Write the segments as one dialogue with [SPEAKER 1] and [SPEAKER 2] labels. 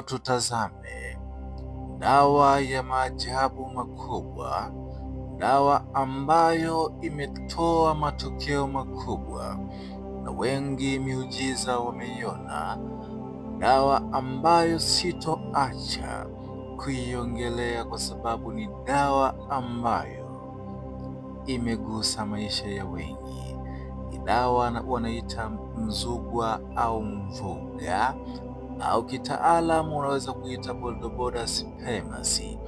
[SPEAKER 1] tutazame dawa ya maajabu makubwa, dawa ambayo imetoa matokeo makubwa na wengi miujiza wameiona, dawa ambayo sitoacha kuiongelea kwa sababu ni dawa ambayo imegusa maisha ya wengi. Ni dawa wanaita mzugwa au mvuga au kitaalamu unaweza kuita Boldoboda spermasi.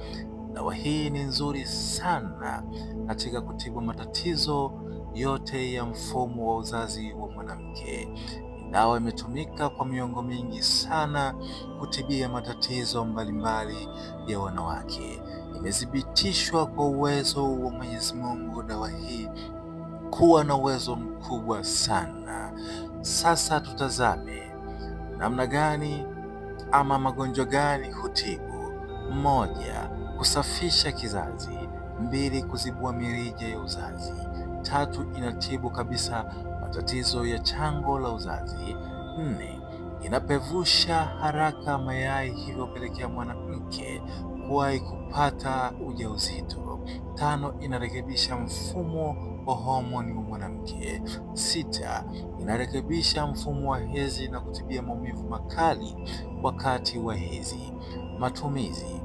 [SPEAKER 1] Dawa hii ni nzuri sana katika kutibu matatizo yote ya mfumo wa uzazi wa mwanamke. Dawa imetumika kwa miongo mingi sana kutibia matatizo mbalimbali ya wanawake. Imethibitishwa kwa uwezo wa Mwenyezi Mungu dawa hii kuwa na uwezo mkubwa sana. Sasa tutazame namna gani ama magonjwa gani hutibu. 1, kusafisha kizazi. 2, kuzibua mirija ya uzazi. 3, inatibu kabisa matatizo ya chango la uzazi. 4, inapevusha haraka mayai, hivyo pelekea mwanamke kuwahi kupata ujauzito. 5, inarekebisha mfumo wa homoni wa mwanamke. 6, inarekebisha mfumo wa hedhi na kutibia maumivu makali wakati wa hedhi. Matumizi: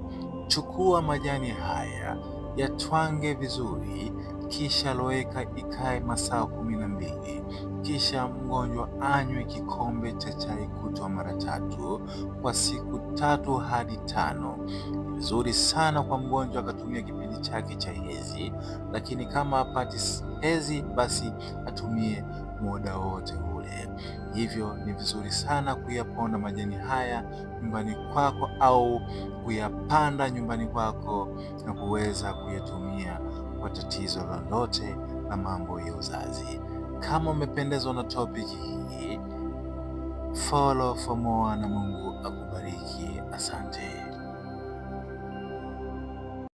[SPEAKER 1] chukua majani haya yatwange vizuri, kisha loweka ikae masaa 12, kisha mgonjwa anywe kikombe cha chai kutwa mara 3 kwa siku 3 hadi 5. Ni vizuri sana kwa mgonjwa akatumia kipindi chake cha hedhi, lakini kama hapati hedhi basi atumie muda wote ule. Hivyo ni vizuri sana kuyaponda majani haya nyumbani kwako au kuyapanda nyumbani kwako na kuweza kuyatumia kwa tatizo lolote la mambo ya uzazi. Kama umependezwa na topic hii, follow for more na Mungu akubariki. Asante.